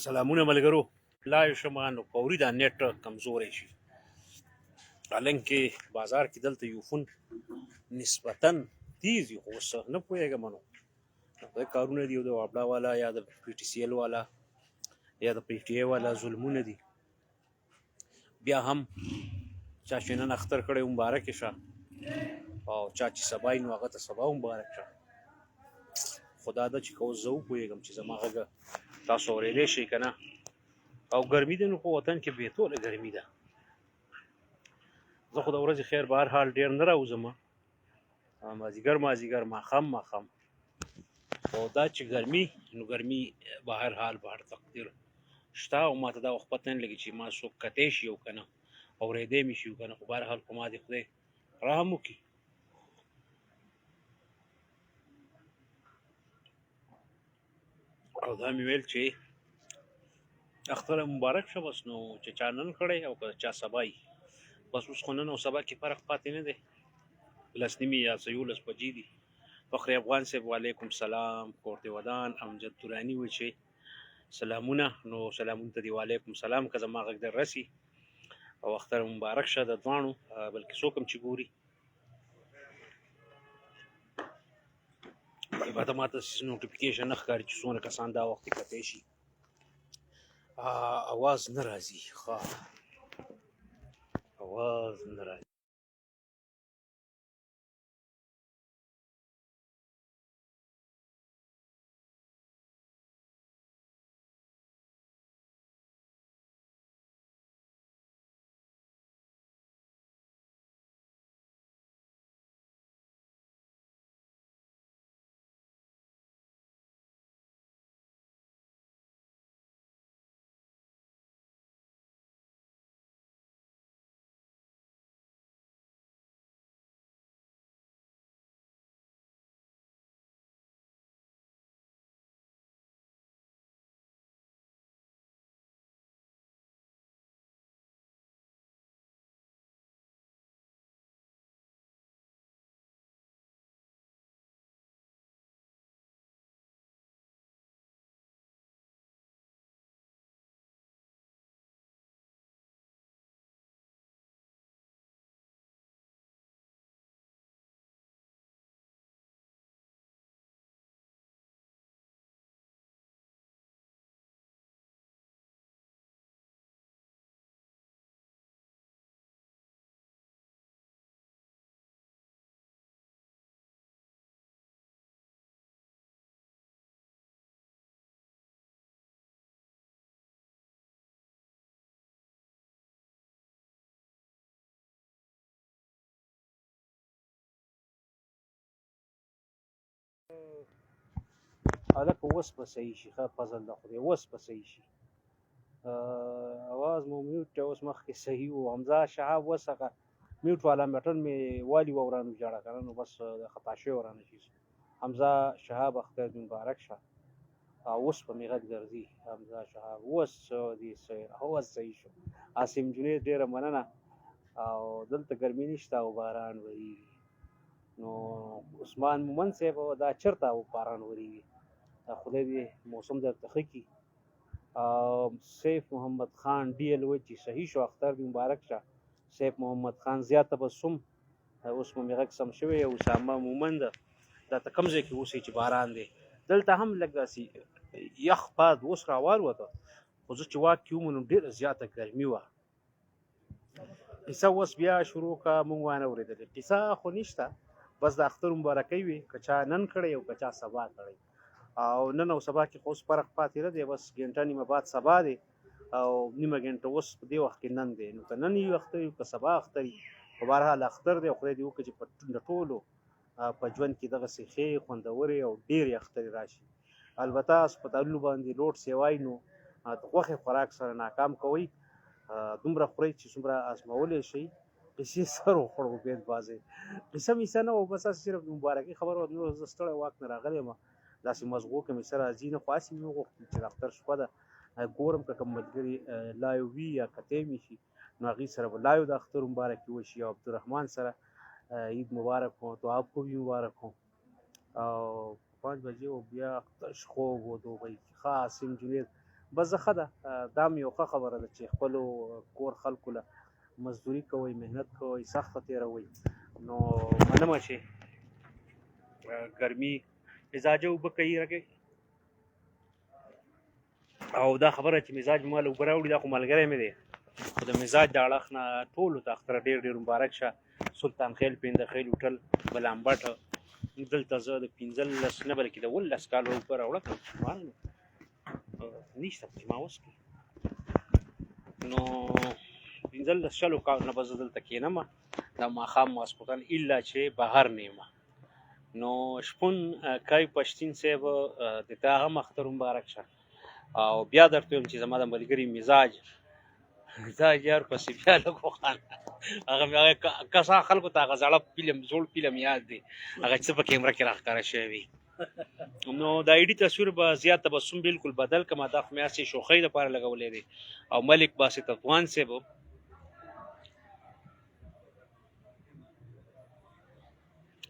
سلامونه ملګرو. لایو شم نو فوري دا نیټ کمزوری شي. حالانکه بازار کې دلته یو فون نسبتا تیز وي، خو اوس نه پوهېږم نو دا کارونه دي، او د واپډا والا یا د پي ټي سي ایل والا یا د پي ټي ای والا ظلمونه دي. بیا هم چا چې نن اختر کړی مبارک شه، او چا چې سبا یې نو هغه ته سبا مبارک شه. خدا ده چې که اوس زه وپوهېږم چې زما غږ تاسو اورېدی شئ که نه. او ګرمي ده نو په وطن کې بې توله ګرمي ده. زه خو د ورځې خیر بهر حال ډېر نه راوځم، مازیګر مازیګر ماښام ماښام. خو دا چې ګرمي نو ګرمي بهر حال بهر تقدیر شته. او ما ته دا وخت پته نه لګي چې ما څوک کتی شي او که نه، اورېدی مې شي او که نه. خو بهرحال په ما دې خدای رحم وکړي. او دا مې ویل چې اختر مبارک شه. بس نو چې چا نن کړی او که چا سبا یي، بس اوس خو نن او سبا کې فرق پاتې نه دی. 10:30 یا څه 11 بجې دي. فخر افغان صاحب وعلیکم سلام، کور دې ودان. امجد دراني وایي چې سلامونه، نو سلامونه ته دې وعلیکم سلام که زما غږ در رسي. او اختر مبارک شه د دواړو، بلکې څوک هم چې ګوري. البته ما ته نوټیفیکیشن نه ښکاري چې څومره کسان دا وخت کتی شي. اواز نه راځي، ښه اواز نه راځي. هلکه اوس به صحیح شي، ښه فضل د خدای اوس به صحیح شي. اواز مو میوټ دی، اوس مخکې صحیح و. حمزه شهاب اوس هغه میوټ والا بټن مې والي ورانو جاړه که نه، نو بس خطا شوی ورانه شي. حمزه شهاب اختر دې مبارک شه. اوس په مې غږ درځي. حمزه شهاب اوس دې اوس صحیح شو. عاصم جنید ډېره مننه. او دلته ګرمي نشته او باران وریږي. نو عثمان مومند صاحب دا چرته او باران وریږي؟ خدای دې موسم درته ښه کړي. سیف محمد خان ډي ایل وایي چې صحیح شو، اختر دې مبارک شه. سیف محمد خان زیاته به سم، اوس مو مې غږ سم شوی. اسامه مومند دا ته کوم ځای کې اوسې چې باران دی؟ دلته هم لږ داسې یخ باد اوس راوالوته، خو زه چې واک کې وم نو ډېره زیاته ګرمي وه. قصه اوس بیا شروع کا، مونږ وانه اورېدلې. قصه خو نشته، بس د اختر مبارکۍ وي که چا نن کړی او که چا سبا کړی. او نن او سبا کې خو اوس فرق پاتې نه دی، بس ګنټه نیمه بعد سبا دی او نیمه ګنټه اوس په دې وخت کې نن دی. نو که نن یو اختر وي که سبا اختر وي، خو بهرحال اختر دی. خدای دې وکړي چې په ټولو په ژوند کې دغسې ښې خوندورې او ډېرې اخترې راشي. البته هسپتالونو باندې لوډ سیوای نو د غوښې خوراک سره ناکام کوئ، دومره خورئ چې څومره ازمولی شئ. قصې سر وخوړو بیت بازې قصه میسه نه وه، بس هسې صرف د مبارکي خبره وه. نور زه ستړی واک نه راغلی یم، داسې مزغو کې مې څه راځي نه، خو هسې مې وغوښتل چې د اختر شپه ده ګورم که کوم ملګري لایو وي یا کتی مې شي نو هغوی سره به لایو د اختر مبارکي وشي. او عبدالرحمن سره عید مبارک هو، دعا کو بھی مبارک هو. او 5 بجې او بیا تش خوب و دوبۍ کې. ښه عاصم جنید بس ښه ده، دا هم یو ښه خبره ده چې خپلو کور خلکو له مزدوري کوئ، محنت کوئ، سخته تېروئ. نو منمه چې ګرمي مزاجه اوبه کوي رکې. او دا خبره چې مزاج مال اوبه راوړي، دا خو ملګری مې دی، خو د مزاج د اړخ نه ټولو ته اختر ډېر ډېر مبارک شه. سلطان خیل، پیند خیل هوټل، بلامبټ، دلته زه د 15 نه بلکې د 18 کالو اوبه راوړه کړم، نشته چې ما اوس کې، نو 15 شلو کالو نه به زه دلته کښېنم د ماښام ماسخوتن، الا چې بهر نه یم. نو شپون کای پښتین صاحب، د تا هم اختر مبارک شه. او بیا درته وایم چې زما د ملګري مزاج دا یار پسې بیا لږ وخانده. هغه کسان خلکو ته هغه زاړه فلم، زوړ فلم یاد دی، هغه چې په کیمره کې راښکاره شوی وي. نو د ایډي تصویر به زیات تبسم بالکل بدل کما، دا خو مې هسې شوخۍ دپاره لګولی دی. او ملک باسط افغان صاحب،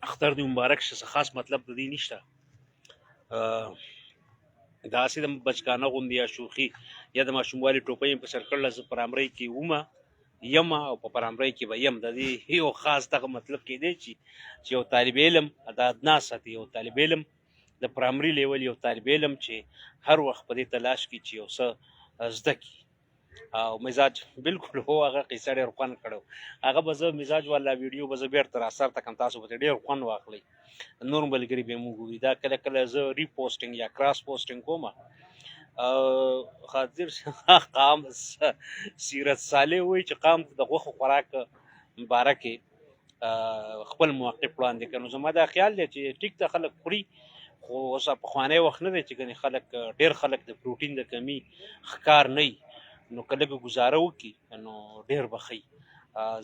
اختر دې مبارک شه. څه خاص مطلب د دې نشته، دا هسې د بچکانه غوندې یا شوخي یا د ماشوموالي ټوپۍ مې په سر کړله. زه پرامرۍ کې ومه، یم او په پرامرۍ کې به یم. د دې یو خاص دغه مطلب کېدی چې یو طالب علم د ادنا سطح، یو طالب علم د پرامري لیول، یو طالب علم چې هر وخت په دې تلاش کې چې یو څه زده کړي. او مزاج بالکل هو، هغه قصه ډېر خوند کړو. هغه به زه مزاج والا ویډیو به زه بیرته را سر ته کم، تاسو به ډېر خوند واخلئ، نور ملګري به مو ګوري. دا کله کله زه ری پوسټینګ یا کراس پوسټینګ کوم. خاطر قام سیرت صالح وایي چې قام د غوښو خوراک مبارک خپل موقف وړاندې کړي. نو زما دا خیال دی چې ټیک ته خلک خوري، خو اوس پخوانی وخت نه دی چې ګنې خلک ډېر خلک د پروټین د کمی ښکار نه وي. نو که لږه ګزاره وکړي نو ډېر به ښه وي،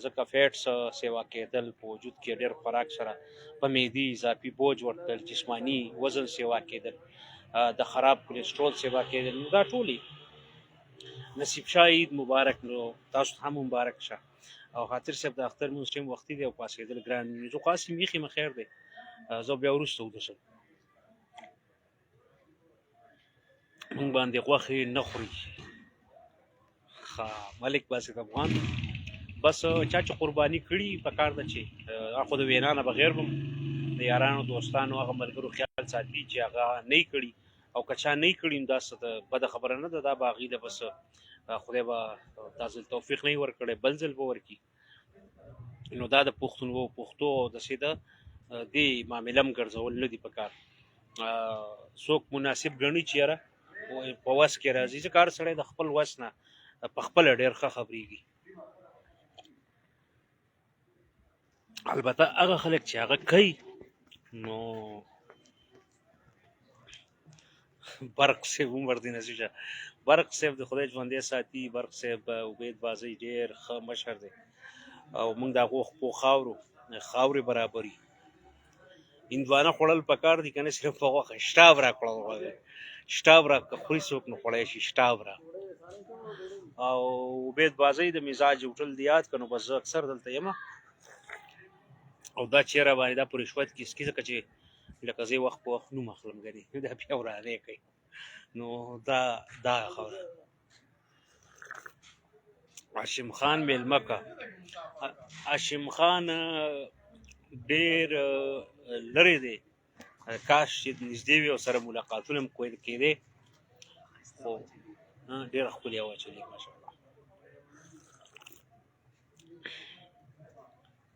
ځکه فیټس سیوا کېدل په وجود کې ډېر خوراک سره په معدې اضافي بوج ورتلل، جسماني وزن سیوا کېدل، د خراب کولیسټرول سیوا کېدل، نو دا ټولې. نصیب شاه عید مبارک، نو تاسو هم مبارک شه. او خاطر صاحب، د اختر مونځ ټیم وختي دی او پاڅېدل ګران وي، زه خو هسې ویښ یم، خیر دی، زه بیا وروسته ویده شم. مونږ باندې غوښې نه خوري. ښه ملک باسط افغان، بس چا چې قرباني کړي په کار ده چې هغه خو د وینا نه بغیر هم د یارانو دوستانو هغه ملګرو خیال ساتي چې هغه نه کړي، او که چا نه کړي نو دا څه بده خبره نه ده. دا به هغوی له بس خدای به دا ځل توفیق نه ورکړي، بل ځل به ورکړي. نو دا د پښتون پښتو او داسې د دې معامله هم ګرځول نه دي پکار. څوک مناسب ګڼي چې یاره په وس کې راځي، ځکه هر سړی د خپل وس نه په خپله ډېر ښه خبرېږي. البته هغه خلک چې هغه کوي، نو برق صاحب عمر دې نصیب شه. برق صاحب د خدای ژوندی ساتي. برق صاحب عبید بازی ډېر ښه مشر دی او موږ د هغو خپو خاورو خاورې برابري. هندوانه خوړل پکار دي که نه صرف په غوښه؟ شتاب را کړل، شتاب را که خوري څوک نو خوړی شي شتاب را. او عبید بازی د مزاج هوټل دی یاد که، نو بس زه اکثر دلته یم. او دا چیرې باندې دا په رشوت کې سکي، ځکه چې لکه زه وخت په وخت نوم اخلم، ګنې دا بیا ورانه کوي. نو دا خبره هاشم خان میلمه کا. هاشم خان ډیر لرې دی، کاش چې نږدې وي او سره ملاقاتونه هم کېدی، خو ډېره ښکلې هوا چلېږي ماشاءالله.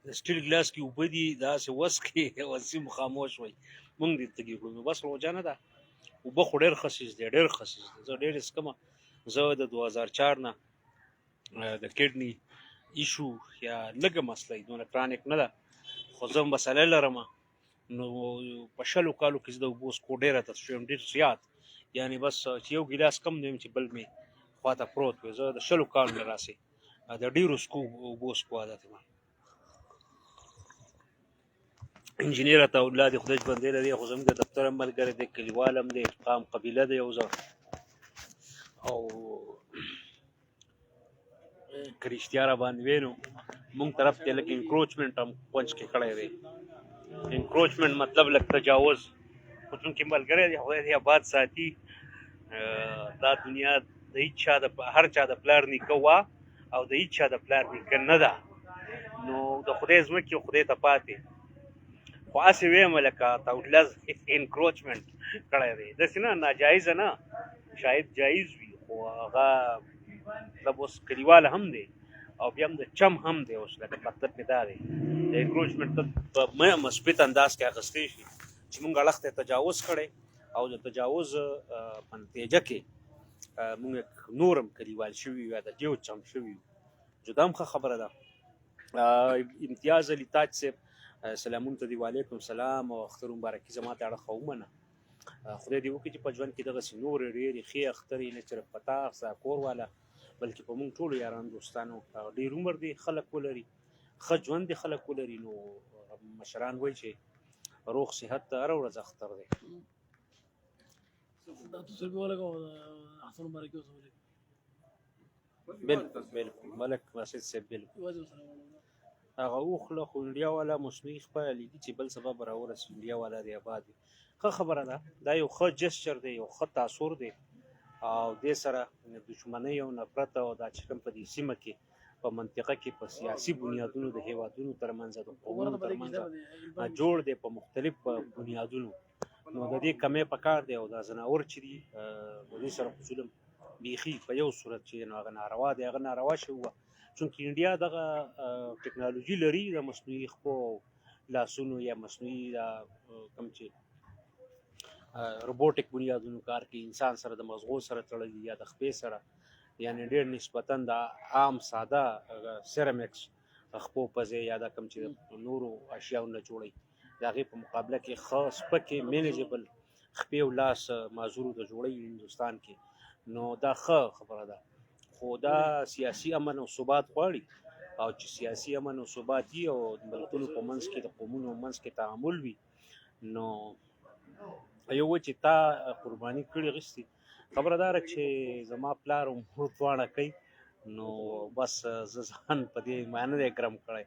د سټیل ګلاس کې اوبه دي، داسې وڅښې. وسیم خاموش وای، مونږ دې تږي کړو. نو بس روژه نه ده، اوبه خو ډېر ښه څیز دی، ډېر ښه څیز دی. زه ډېر یې څښم. زه د 2004 نه د کډني ایشو یا لږه مسله، دونه کرانیک نه ده، خو زه مسله لرم. نو په 20 کالو کې زه د اوبو څښو ډېر عادت شوم، ډېر زیات، یعنی بس چې یو ګیلاس کم نه یم چې بل مې خواته پروت وي. زه د 20 کالو نه راسې د ډېرو څښو اوبو څښو عادت یم. انجنیر عطاالله دې خدای ژوندی لري، خو زموږ د دفتر هم ملګری دی، کلیوال هم دی، قام قبیله دی. او زه او که رښتیا را باندې وی نو مونږ طرف ته لږ انکروچمنټ هم پنچ کې کړی دی. انکروچمنټ مطلب لږ تجاوز، خو چونکې ملګری دی، خدای دې آباد ساتي. دا دنیا د هیڅ چا د هر چا د پلار نیکه وه او د هیڅ چا د پلار نیکه نه ده. نو د خدای ځمکې خدای ته پاتې، خو هسې وایم لکه تاوډلز انکروچمنټ کړی دی، داسې نه ناجایزه نه، شاید جایز وي، خو هغه مطلب اوس کلیوال هم دی او بیا هم د چم هم دی. اوس لکه مطلب مې دا دی، د انکروچمنټ په مثبت انداز کې اخیستی شي چې مونږ اړخ ته تجاوز کړی او د تجاوز په نتیجه کې مونږ نورم کلیوال شوي یو یا د دیو چم شوي یو. جدا هم ښه خبره ده. امتیاز علي تاج صاحب سلامونه ته دی، وعلیکم سلام او اختر مبارکي زما ته اړخه ومنه. خدای دې وکړي چې په ژوند کې دغسې نورې ډېرې ښې اخترې نه چېرې په تا ستا کور والا بلکې په موږ ټولو یارانو دوستانو ډېر عمر دې خلک ولري، ښه ژوند دې خلک ولري. نو مشران وایي چې روغ صحت ته هره ورځ اختر دی. دا تجربه ولګو اختر مبارکي اوسه. بالکل بالکل ملک مسجد صاحب، بالکل هغه اوخله خو انډیا والا مصنوعي خپله لیږي چې بل سبا به راورسي. انډیا والا دی آباد وي. ښه خبره ده، دا یو ښه جسچر دی، یو ښه تاثر دی او دې سره دښمنۍ او نفرت او دا چې کوم په دې سیمه کې په منطقه کې په سیاسي بنیادونو د هیوادونو ترمنځ د قومونو ترمنځ جوړ دی په مختلف بنیادونو، نو د دې کمی پکار دی. او دا ځناور چې دي د دې سره خو ظلم بیخي په یو صورت چې نو هغه ناروا دی، هغه ناروا شوی وه. چونکه انډیا دغه ټکنالوژي لري د مصنوعي خپو لاسونو یا مصنوعي دا کوم چې روبوټیک بنیادونو کار کوي، انسان سره د مزغو سره تړلي یا د خپې سره، یعنی ډېر نسبتا د عام ساده سیرامیکس خپو په ځای یا دا کوم چې نورو اشیاو نه جوړوي، د هغې په مقابله کې ښه سپکې مینیجبل خپې او لاس معذورو ته جوړوي هندوستان کې. نو دا ښه خبره ده، خو دا سیاسي امن او ثبات غواړي، او چې سیاسي امن او ثبات وي او د ملتونو په منځ کې د قومونو منځ کې تعامل وي، نو یو چې تا قرباني کړي غوښتي. خبره داره چې زما پلار او مور دواړه کوي، نو بس زه ځان په دې معنی دی ګرم کړی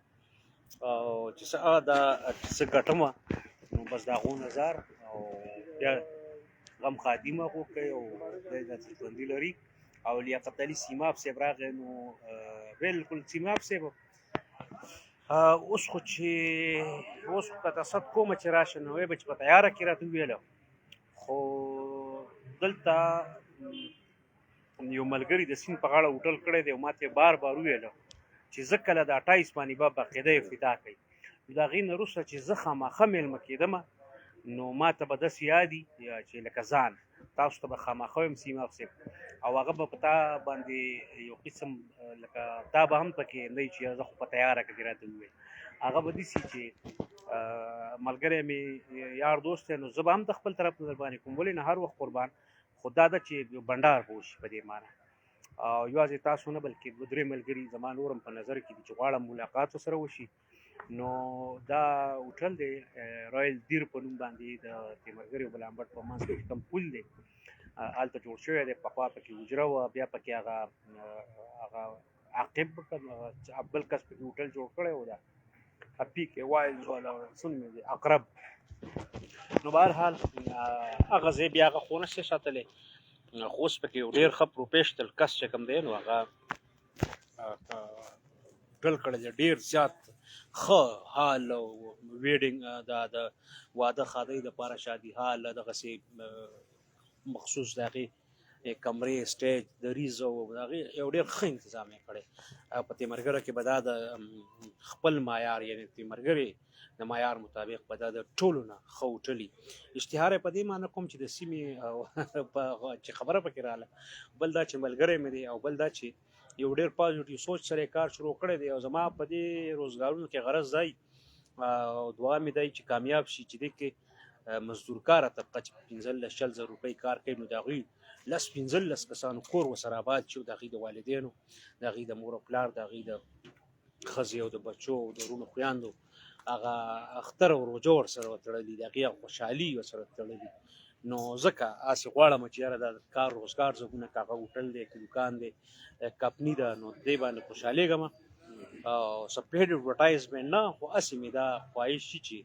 او چې څه دا چې څه ګټم نو بس د هغو نظر او بیا غم ښادي مه هغو کوي او خدای داسې ژوندي لري. او لیاقت علي سیماب صاحب راغی، نو بالکل سیماب صاحب اوس خو چې اوس خو که تصد کومه چې راشه نو وایي به چې په تیاره کې راته وویله، خو دلته یو ملګري د سیند په غاړه هوټل کړی دی او ماته یې بار بار وویله چې زه کله د 28 باندې به باقاعده افتتاح کوي، نو د هغې نه وروسته چې زه خامخا مېلمه کېدم نو ما ته به داسې یادي چې لکه ځان تاسو ته به خامخا وایم سیماب صاحب، او هغه به په تا باندې یو قسم لکه تا به هم پکې نه چې زه خو په تیاره کې راته وویل، هغه به داسې چې ملګری مې یار دوست دی نو زه به هم د خپل طرف نه در باندې کوم، ولې نه هر وخت قربان، خو دا ده چې بنډار به وشي په دې معنی. او یوازې تاسو نه بلکې دوه درې ملګري زما نور هم په نظر کې دي چې غواړم ملاقات سره وشي. نو دا هوټل دی رایل دیر په نوم باندې د تیمرګري او بلامبټ په منځ کې کوم پول دی هلته جوړ شوی دی. پخوا پکې حجره وه، بیا پکې هغه هغه عاقب بل کس پکې هوټل جوړ کړی و، دا اپی کې وایلز والا څه نومېږي عقرب. نو بهرحال هغه ځای بیا هغه خو نه شي ساتلی، خو اوس پکې یو ډېر ښه پروفیشنل کس چې کوم دی نو هغه هوټل کړی دی، ډېر زیات ښه هال او ویډینګ دا د واده ښادۍ دپاره شادي هال دغسې مخصوص د هغې کمرې سټیج دریځ او د هغې یو ډېر ښه انتظام یې کړی. په تیمرګره کې به دا د خپل معیار یعنې تیمرګرې د معیار مطابق به دا د ټولو نه ښه هوټل وي. اشتهار یې په دې معنی کوم چې د سیمې چې خبره پکې راغله، بل دا چې ملګری مې دی او بل دا چې یو ډېر پازیټیو سوچ سره یې کار شروع کړی دی او زما په دې روزګارونو کې غرض دی او دعا مې دی چې کامیاب شي، چې دې کې مزدورکاره طبقه چې 15 20 زره روپۍ کار کوي نو د هغوی 10 15 کسانو کور ورسره آباد شي، د هغوی د والدینو، د هغوی د مور او پلار، د هغوی د ښځې او د بچو او د وروڼو خویندو هغه اختر او روژه ورسره وتړلي، د هغې خوشحالي ورسره تړلي. نو ځکه هسې غواړم چې یاره دا کار روزګار ځایونه که هغه هوټل دی که دوکان دی کمپني ده نو دې باندې خوشحالېږم او څه پیډ اډورټایزمنټ نه، خو هسې مې دا خواهش شي چې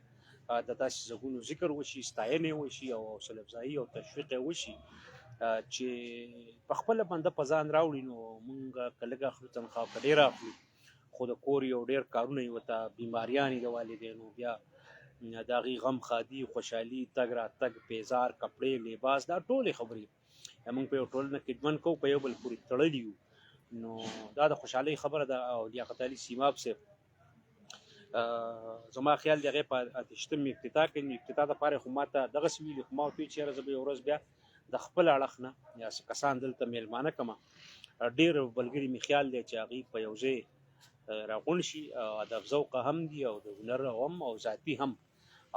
د داسې ځایونو ذکر وشي، ستاینې وشي او حوصله افزایي او تشویق یې وشي. چې په خپله بنده په ځان راوړي، نو مونږ که لږ اخلو تنخوا که ډېره اخلو، خو د کور یو ډېر کارونه یې ورته، بیماریانې د والدینو، بیا د هغې غم، ښادي، خوشحالي، تګ راتګ، پیزار، کپړې، لباس، دا ټولې خبرې. موږ په یو ټولنه کې ژوند کوو، په یو بل پورې تړلي یو، نو دا د خوشحالۍ خبره ده. او لیاقت علي سیماب صاحب زما خیال دی هغې په اتشتم افتتاح کوي، نو افتتاح دپاره خو ما ته دغسې ویلي، خو ما ورته ویل چې یاره زه به یوه ورځ بیا د خپل اړخ نه یا څه کسان دلته میلمانه کړم. ډېر ملګري مې خیال دی چې هغوی په یو ځای راغونډ شي، ادب ذوقه هم دي او د هنر هم او ذاتي هم،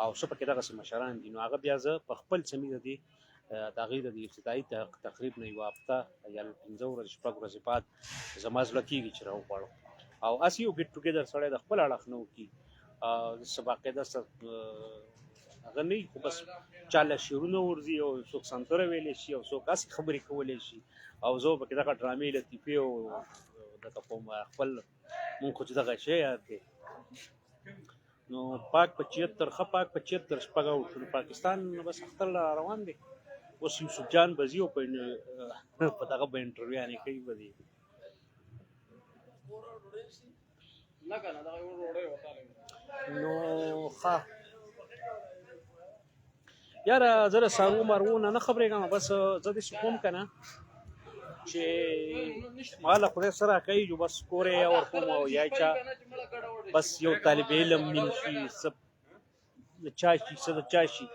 او څه پکې دغسې مشران دي، نو هغه بیا زه په خپل سمي د دې د هغې د دې افتتاحي تقریب نه یوه هفته یا 5 ورځې 6 ورځې بعد زما زړه کېږي چې راوغواړم، او هسې یو ګیټ ټوګیدر سړی د خپل اړخ نه وکړي، څه باقاعده څه هغه نه وي، خو بس چا له شعرونه ورځي او څوک سندره ویلی شي او څوک هسې خبرې کولی شي، او زه به پکې دغه ډرامې لطیفې او دغه کوم خپل مونږ خو چې دغه شی یاد دی. نو پاک په 76 ښه، پاک په 76 شپږ اوټ شو. پاکستان بس اختر لا روان دی. اوس یوسف جان به ځي او په دغه به انټرویوانې کوي به دی. نو ښه یاره زه د سارو مارو نه نه خبرېږم، بس زه داسې کوم که نه چې ما له خدای سره کوي جو بس کور یې ورکوم او یا چا بس یو طالب علم مين شي، څه د چا شي، څه د چا شي،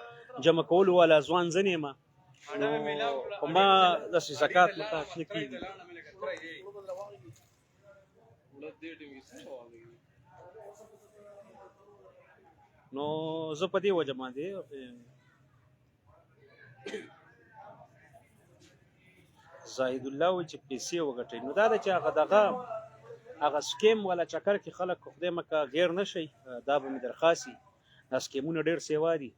جمع کولو والا ځوان زه نه یم، نو په ما داسې زکات مکات نه کېږي. نو زه په دې وجه باندې زاهد الله وایي چې پیسې وګټئ، نو دا ده چې هغه دغه هغه سکیم والا چکر کې خلک خدای مکه غیر نه شي، دا به مې درخواست، دا سکیمونه ډېر سیوا دي.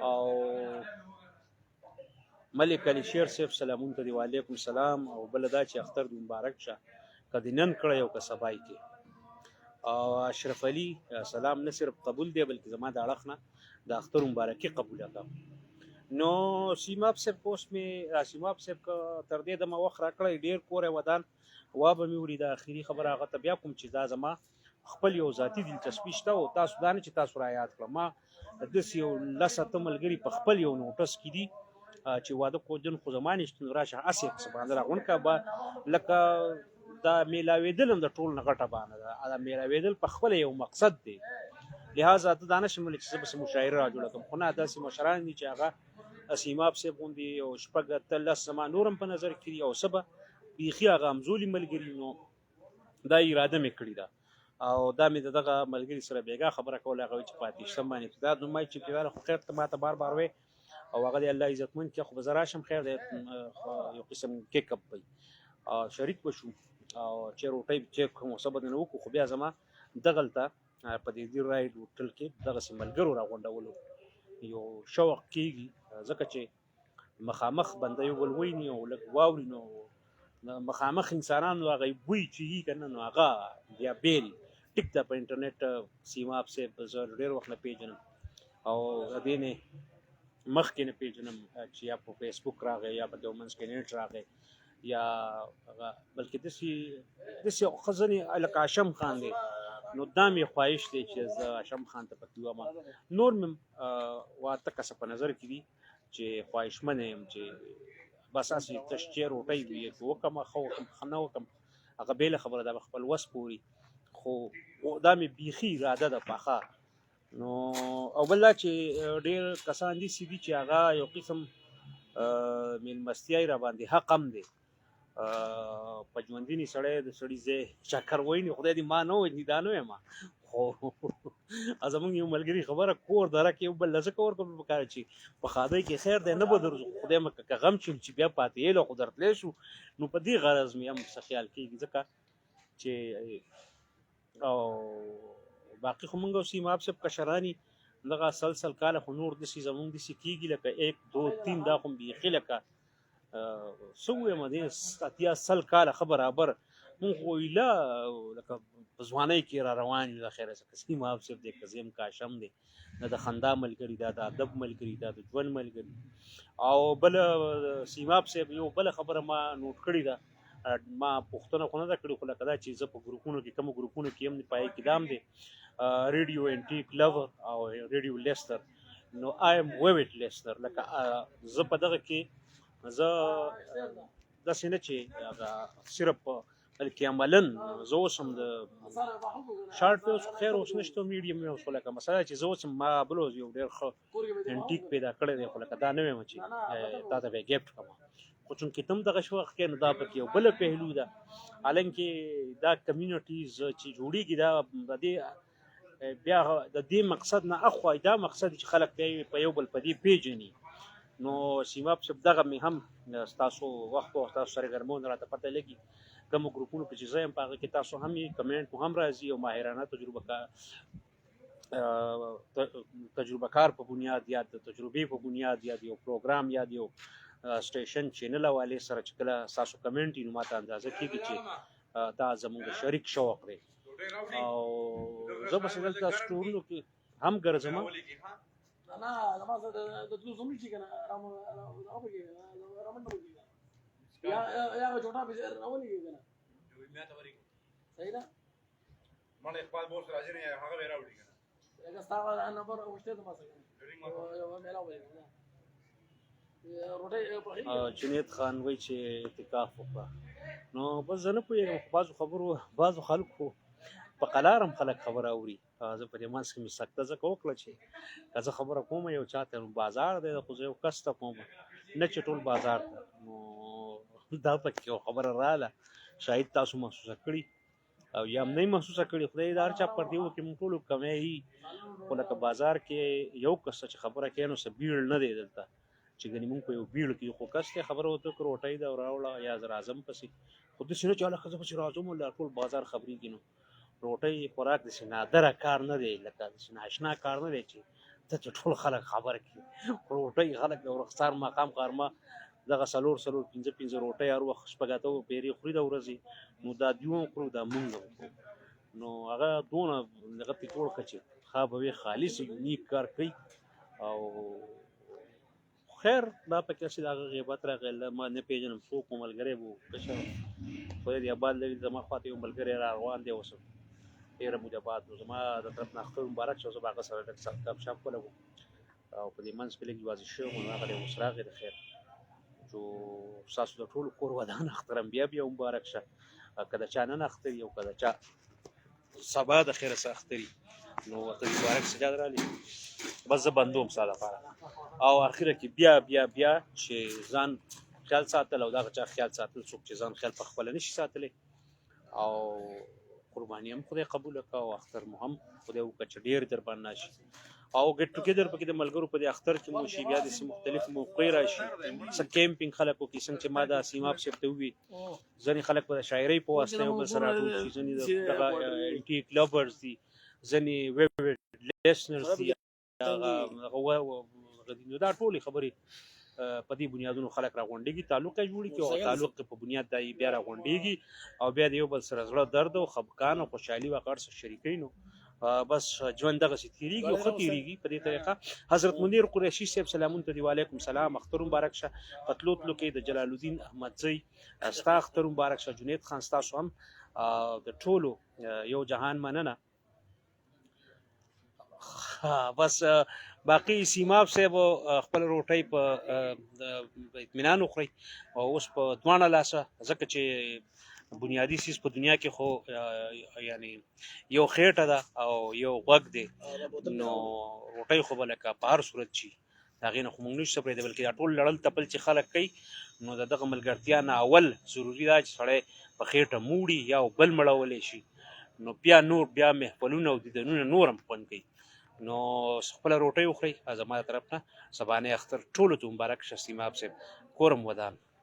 او ملک علي شیر صاحب سلامون ته دی، وعلیکم سلام. او بل دا چې اختر دې مبارک شه، که دې نن کړی او که سبا یې کې. او اشرف علي سلام نه صرف قبول دی بلکې زما د اړخ نه د اختر مبارکي قبوله کړه. نو سیماب صاحب اوس مې سیماب صاحب که تر دې دمه وخت راکړی ډېر کور یې ودان، وا به مې وړي. د اخري خبره هغه ته بیا کوم چې دا زما خپل یو ذاتي دلچسپي شته، او تاسو دا نه چې تاسو را یاد کړه، ما داسې یو لس اته ملګري په خپل یو نوټس کې دي چې واده کوجن خو زما نشته، نو راشه هسې څه باندې راغونډ کړه به، لکه دا میلاوېدل هم د ټول نه غټه بانه ده، دا میلاوېدل په خپله یو مقصد دی. لهذا ته دا نه شم ویلی چې زه به څه مشاعره را جوړه کړم، خو نه داسې مشران دي چې هغه سیماب صاحب غوندې یو شپږ اته لس زما نور هم په نظر کې دي، او څه به بیخي هغه همزولي ملګري، نو دا اراده مې کړې ده. او دا مې د دغه ملګري سره بېګا خبره کوله، هغه وایي چې په اتیشتم باندې ابتدا، نو ما چې ابتدا خو خیر ته ما ته بار بار وایي، او هغه دی الله عزتمن کړي، خو به زه راشم خیر دی، یو قسم کیک اپ به شریک به شو، او چې روټۍ چې کوم څه به نه وکړو، خو بیا زما دغلته په دې دیر رایډ هوټل کې دغسې ملګرو راغونډولو یو شوق کېږي، ځکه چې مخامخ بنده یو بل ویني او لږ واوري، نو مخامخ انسانانو هغه بوی چې وي که نه، نو هغه بیا بېل ټیک ده. په انټرنیټ سیماب صاحب زه ډېر وخت نه پېژنم، او د دې نه مخکې نه پېژنم چې یا په فیسبوک راغی یا په دې منځ کې نېټ راغی یا هغه، بلکې داسې ښه ځینې لکه هاشم خان دی، نو دا مې خواهش دی چې زه هاشم خان ته پکې وایم. نور مې واته کسه په نظر کې دي چې خواهشمن یم چې بس هسې تش چې روټۍ وي که وکړم ښه وکړم ښه نه وکړم هغه بېله خبره ده، خپل وس پورې، خو دا مې بیخي اراده ده پخه. نو او بل دا چې ډېر کسان داسې دي چې هغه یو قسم مېلمستیا یې راباندې حق هم دی، په ژوندیني سړی د سړي ځای چکر وایي، نو خدای دې ما نه وژني دا نه وایم، خو زمونږ یو ملګري خبره کور درک یو بل له ځکه ورکړم په کار چې په ښادۍ کې خیر دی نه به درځو، خدای مه که غم شي چې بیا پاتې یې له خو درتلی شو، نو په دې غرض مې هم څه خیال کېږي، ځکه چې او باقي خو مونږ سیماب صاحب کشراني دغه سل سل کاله خو نور داسې زمونږ داسې کېږي لکه 1 2 3، دا خو بیخي لکه څه ووایم دې 80 سل کاله ښه برابر مونږ خو ایله لکه په ځوانۍ کې را روان یو، د خیره څه سیماب صاحب دی، کزیم کاشم دی، دا د خندا ملګری، دا د ادب ملګری، دا د ژوند ملګری. او بل سیماب صاحب یو بل خبره ما نوټ کړې ده، ما پوښتنه خو نه ده کړې، خو لکه دا چې زه په ګروپونو کې کوم ګروپونو کې یم پای کې دام دی ریډیو انټیک لور او ریډیو لیسنر، نو آی ام ویوډ لیسنر. لکه زه په دغه کې زه داسې نه چې هغه صرف بلکې عملاً زه اوس هم د شارټ ویوز خیر اوس نشته، میډیم ویوز، خو لکه مسله چې زه اوس هم ما بل ورځ یو ډېر ښه انټیک پیدا کړی دی، خو لکه دا نه وایم چې تا ته به یې ګفټ کړم، خو چونکې ته هم دغه شي وخت کې نو دا پکې یو بله پهلو ده. حالانکې دا کمیونټیز چې جوړېږي دا د دې بیا د دې مقصد نه اخوا دا مقصد چې خلک بیا په یو بل په دې پېژني. نو سیماب صاحب دغه مې هم ستاسو وخت او ستاسو سرګرمونه راته پته لګي، کومو ګروپونو کې چې زه یم په هغه کې تاسو هم یې کمنټ مو هم راځي او ماهرانه تجربه کار په بنیاد یا د تجربې په بنیاد یا د یو پروګرام یا د یو سټیشن چینل حوالې سره چې کله ستاسو کمنټ وي نو ماته اندازه کېږي چې دا زموږ شریک شوق دی. او زه بس دلته سټورونو کې هم ګرځم. نه زما د تلو زموږ چې کنه رامنډه وکړي یا یا جوړه به راولېږي کنه، صحیح ده. مړ اقبال بوس راځي نه هغه به راوړي کنه، لکه ستا نمبر غوښته زما څخه یو میلاو وي روټۍ. جنید خان وایي چې اعتکاف وکړه، نو بس زه نه پوهېږم، خو بعضو خبرو بعضو خلکو په قلار هم خلک خبره اوري. زه په دې منځ کې مې سکته ځکه وکړه چې که زه خبره کوم یو چاته نو بازار دی، خو زه یو کس ته کوم نه چې ټول بازار ته، نو دا پکې یو خبره رااله، شاید تاسو محسوسه کړي او یا هم نه محسوسه کړي، خدای دې هر چا پر دې وکړي، موږ ټولو کمی یي، خو لکه بازار کې یو کس چې خبره کوي نو څه بیړ نه دی دلته چې ګنې موږ په یو بیړ کې، خو کس ته خبره ورته وکړه روټۍ ده راوړه یا زه راځم پسې، خو داسې نه چې هلکه زه پسې راځم لا ټول بازار خبرېږي. نو روټۍ خوراک داسې نادره کار نه دی، لکه داسې ناشنا کار نه دی چې ته چې ټول خلک خبر کړي. روټۍ خلک د ورخسار ماښام غرمه دغه څلور څلور پنځه پنځه روټۍ هر وخت شپږ اته پیرې خوري د ورځې، نو دا دیو هم خورو دا مونږ هم خورو، نو هغه دونه هغه ترې جوړ کړه چې ښه به وي، خالص یونیک کار کوي. او خیر دا پکې هسې د هغه غیبت راغی، ما نه پېژنم څوک و، ملګری به و، کشر خدای دې اباد لري، زما خواته یو ملګری را روان دی اوس ډېره موده بعد، نو زما د طرف نه اختر مبارک شه، زه به هغه سره لږ سخت ګپ شپ ولګوم او په دې منځ کې لږ یوازې شوی وم، هغه دی اوس راغی د خیر. جو ستاسو د ټولو کور ودان، اختر هم بیا بیا مبارک شه، که د چا نن اختر وي او که د چا سبا د خیره څه اختر وي، نو ورته مبارک سجاد رالی. بس زه بندوم ستا لپاره. او اخره کې بیا بیا بیا چې ځان خیال ساتل او دغه چا خیال ساتل، څوک چې ځان خیال په خپله نشي ساتلی، او قرباني هم خدای قبوله کړه او اختر مو هم خدای وکړه چې ډېر در باندې راشي، او ګټ ټوګیدر پکې د ملګرو په دې اختر کې مو شي، بیا داسې مختلف موقع راشي، څه کیمپینګ خلک وکړي، څنګه چې ما دا سیماب صاحب ته ووي، ځینې خلک به د شاعرۍ په واسطه یو بل سره راټول شي، ځینې دغه انټیک لورز دي، ځینې ویب لیسنرز دي، هغه دي. نو دا ټولې خبرې په دې بنیادونو خلک راغونډېږي، تعلق یې جوړېږي او تعلق په بنیاد دا یې بیا راغونډېږي او بیا د یو بل سره زړه درد او خفګان او خوشحالي واقع هر څه شریکوي. نو بس ژوند دغسې تېرېږي او ښه تېرېږي په دې طریقه. حضرت منیر قریشي صاحب سلامونه ته دي، وعلیکم سلام، اختر مبارک شه. په تلو تلو کې د جلال الدین احمدزی ستا اختر مبارک شه، جنید خان ستاسو هم د ټولو یو جهان مننه. بس باقي سیماب صاحب خپل روټۍ په اطمینان وخورئ او اوس په دواړه لاسه، ځکه چې بنیادي څیز په دنیا کې خو یعنی یو خېټه ده او یو غوږ دی، نو روټۍ خو به لکه په هر صورت چي د هغې نه خو موږ نشو څه پرېږدی، بلکې دا ټول لړل تپل چې خلک کوي نو د دغه ملګرتیا نه اول ضروري ده چې سړی په خېټه موړي یا بل مړولی شي، نو بیا نور بیا محفلونه او دیدنونه نور هم خوند کوي. نو خپله روټۍ وخورئ، زما د طرف نه سبانۍ اختر ټولو ته مبارک شه. سیماب صاحب کورم ودان.